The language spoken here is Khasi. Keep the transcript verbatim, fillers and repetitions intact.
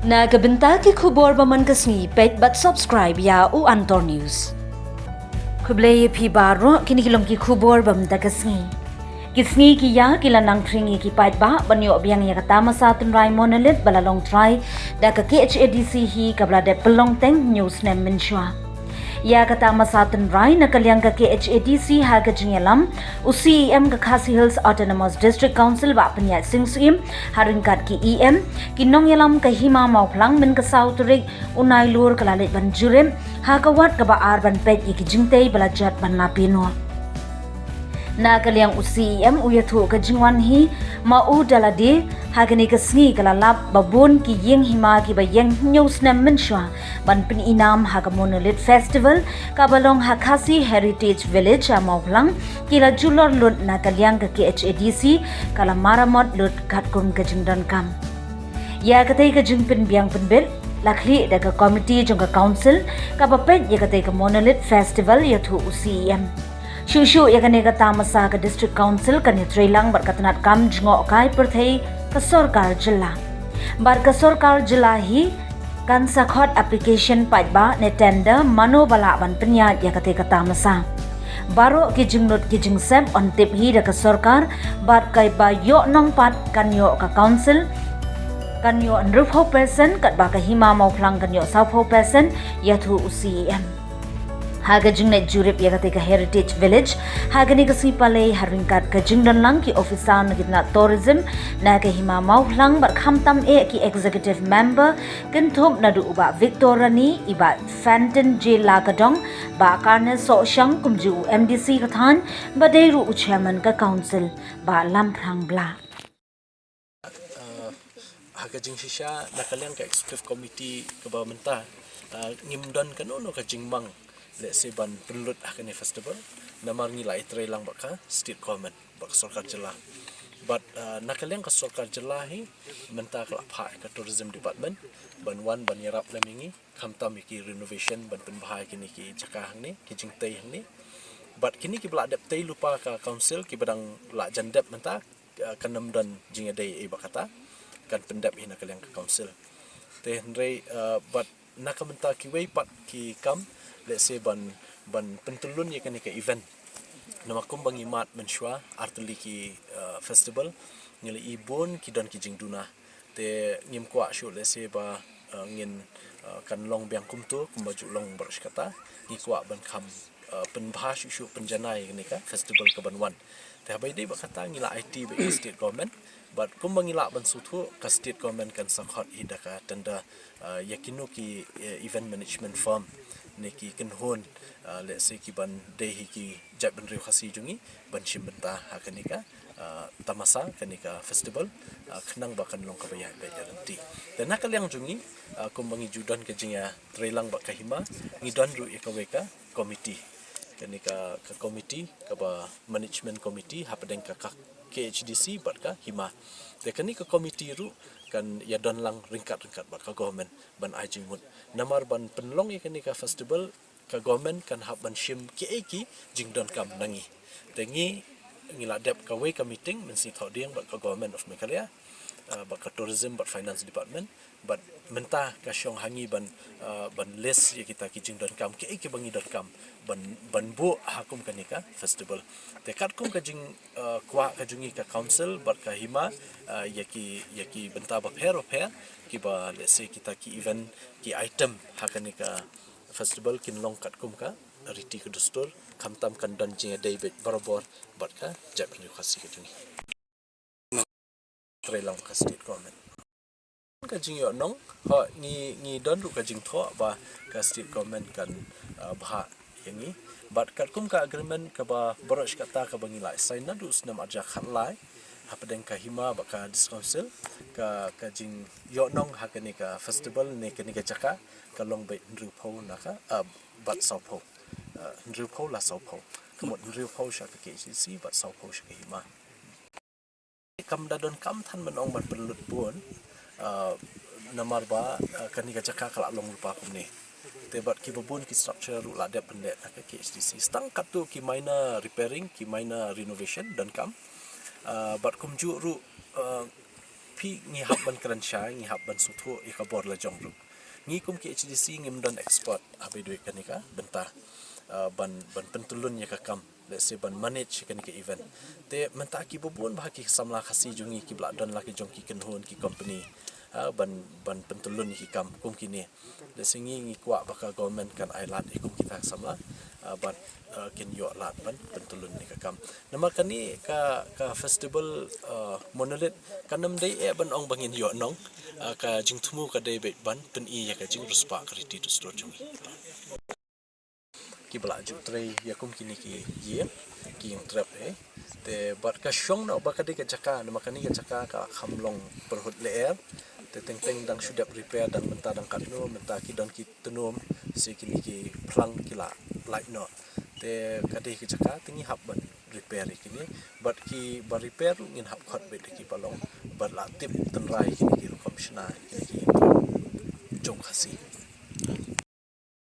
Na ka bynta ki khubor ba man ka sngi, peit bad subscribe ïa u Antor News. Khublei ïa phi baroh, kine ki long ki khubor ba mynta ka sngi. Ki sngi ki ïa ki la nang khring ïa ki paidbah ban ïoh biang ïa ka tamasa tynrai Monolith ba la long trai da ka K H A D C hi, kaba la dep pynlong teng hynñiew snem mynshuwa. Ïa ka tamasa tynrai na ka liang ka K H A D C ha ka jingïalam u C E M ka Khasi Hills Autonomous District Council Bah Pynïaid Sing Syiem ha ryngkat ki E M, ki nongïalam ka Hima Mawphlang, mynta ka saw tarik u Nailur ka la leit ban jurip ha ka wad kaba ar ban peit ïa ki jingtei ba la jot ban la pynnoh. Na ka liang u C E M u ïathuh ka jingwan hi ma u da lade ha kane ka sngi ka la lap ba bun ki ïing hima kiba ïeng hynñiew snem mynshuwa ban pynïaid nam ha ka Monolith Festival kaba long ha Khasi Heritage Village ha Mawphlang ki la julor lut na ka liang ka K H A D C ka la maramot lut katkum ka jingdonkam. Ïa katei ka jingpynbiang pynbit la khlieh da ka komiti jong ka council kaba peit ïa katei ka Monolith Festival, ïathuh u C E M. Shuh shuh ïa kane ka tamasa ka District Council kan ïatreilang bad ka tnat kam jngohkai pyrthei ka sorkar jylla. Bad ka sorkar jylla hi kan sa khot application paidbah ne tender mano ba lah ban pynïaid ïa katei ka tamasa. Baroh ki jinglut ki jingsep yn tip hi da ka sorkar, bad kaba ïoh nongpat kan ïoh ka council, kan ïoh hynriewphew percent, katba ka Hima Mawphlang kan ïoh sawphew percent, ïathuh u C E M. Ha ka jingleit jurip ïa katei ka Heritage Village ha kane ka sngi Palei ha ryngkat ka jingdonlang ki officer na ki tnat tourism na ka Hima Mawphlang bad khamtam eh ki executive member, kynthup naduh u Bah Victor Rani, i Bah Fantin J Lakadong, Bah Karne Sohshang, kumjuh u M D C ka thaiñ ba dei ruh u chairman ka council, Bah Lamphrang Blah. Uh, ha ka jingshisha na ka liang ka executive committee kaba mynta, uh, ngim don kano kano ka jingmang lehse ban pynlut ha kane festival, namar ngi la ïatreilang bad ka state government, bad ka sorkar jylla. Bad, uh, na ka liang ka sorkar jylla hi mynta ka la phah ka tourism department ban wan ban ïarap lem ïa ngi, khamtam ïa ki renovation ban pynbha ïa kine ki jaka hangne, ki jingtei hangne. Bad kine kiba la dep tei lypa ka council kiba dang la jan dep mynta, eh, kan ym don jingïadei ei ba kata, kan pyndep hi na ka liang ka council. Te hynrei, eh, bad na ka bynta kiwei pat ki kam, lehse ban, ban pyntyllun ïa kane ka event. Namar kumba ngi mad mynshuwa, artylli ki, eh, festival, ngi la i bun ki don ki jingduna. Te ngim kwah shuh lehse ba, eh, ngin, eh, kan long biang kumto, kumba ju long baroh shi katta. Ngi kwah ban kham, eh, pynbha shuh shuh, pynjanai ïa kane ka festival kaban wan. Te haba ïadei bad kata ngi la aiti bad ka state government. Bad kumba ngi lah ban sngewthuh, ka state government kan sa khot hi da ka tender, eh, ïa kino ki, eh, event management firm ne ki kynhun, eh, lehse kiban dei hi ki jaitbynriew Khasi jong ngi ban shim bynta ha kane ka, eh, tamasa, kane ka festival, eh, khnang ba kan long kaba ïaid beit ïaid lynti. Te na ka liang jong ngi, eh, kumba ngi ju don ka jingïatreilang bad ka Hima, ngi don ruh ïa kawei ka committee. Kane ka, ka committee kaba management committee hapdeng ka, ka K H A D C bad ka Hima. Te kane ka committee ruh kan ïadonlang ryngkat ryngkat bad ka government ban ai jingmut. Namar ban pynlong ïa kane ka festival, ka government kan hap ban shim kiei ki jingdonkam na ngi. Te ngi, ngi la dep kawei ka meeting mynsngi thohdieng bad ka Government of Meghalaya, eh, bad ka Tourism bad Finance Department, bad mynta ka shong ha ngi ban, eh, ban list ïa kita ki jingdonkam kiei kiba ngi donkam ban, ban buh ha kum kane ka festival. Te katkum ka jing, eh, kwah ka jong ngi ka council bad ka Hima, eh, ïa ki, ïa ki bynta bapher bapher kiba lehse kita ki event, ki item ha kane ka festival kin long katkum ka riti ka dustur, khamtam kan don jingïadei beit barabor bad ka jaitbynriew Khasi ka jong ngi. Treilang ka state government. Ka jingïohnong, ho, ngi, ngi don ruh ka jingthoh ba ka state government kan, ah, bhah ïa ngi. Bad katkum ka agreement kaba baroh shi katta kaba ngi la sign naduh u snem arhajar khatlai hapdeng ka Hima bad ka District Council, ka, ka jingïohnong ha kane ka festival ne kane ka jaka ka long beit hynriewphew na ka, ah, bad sawphew. Ah, hynriewphew la sawphew. Ka mut hynriewphew sha ka K H A D C bad sawphew sha ka Hima. Kam da donkam than ban ong ban pynlut bun, ah, namar ba, ah, kane ka jaka ka la long lypa kumne. Te bad kiba bun ki structure ruh la dep ban leh na ka K H A D C. Tang katto ki minor repairing, ki minor renovation donkam. Ah, bad kumjuh ruh, ah, phi ngi hap ban kren shai, ngi hap ban sngewthuh ïa ka bor la jong ruh. Ngi kum ki H D C ngim don expert ha ba ïadei kane ka bynta, ah, ban, ban pyntylun ïa ka kam, let's say ban manage ïa kane ka event. Te mynta ki ba bun bha ki samla Khasi jong ngi ki ba la don la ki jong ki kynhun ki company, ah, ban, ban pyntylun ïa ki kam kum kine. Let's say ngi, ngi kwah ba ka government kan ai lad ïa kum kita ki samla, ah, bad, ah, kin ïoh lad ban pyntylun ïa ka kam. Namar kane ka, ka festival, ah, Monolith kan ym dei eh ban ong ba ngin ïoh nong, ah, ka jingthmu ka dei beit ban pyni ïa ka jingriewspah ka riti riewstad jong ngi. Ki ba la ju trei ïa kum kine ki ïing, ki ïing trep eh. Te bad ka shong noh ba ka dei ka jaka, namar kane ka jaka ka kham long pyrhut lyer. Te teng teng dang shu dep repair, dang mynta dang katno, mynta ki don ki tnum, shi kine ki phlang ki la lait noh. Te ka dei ka jaka te ngi hap ban repair ïa kine. Bad ki ba repair ruh ngin hap khot beit da ki ba long, bad la tip tynrai kine ki rukom shna ïa kine ki ïing trep jong Khasi.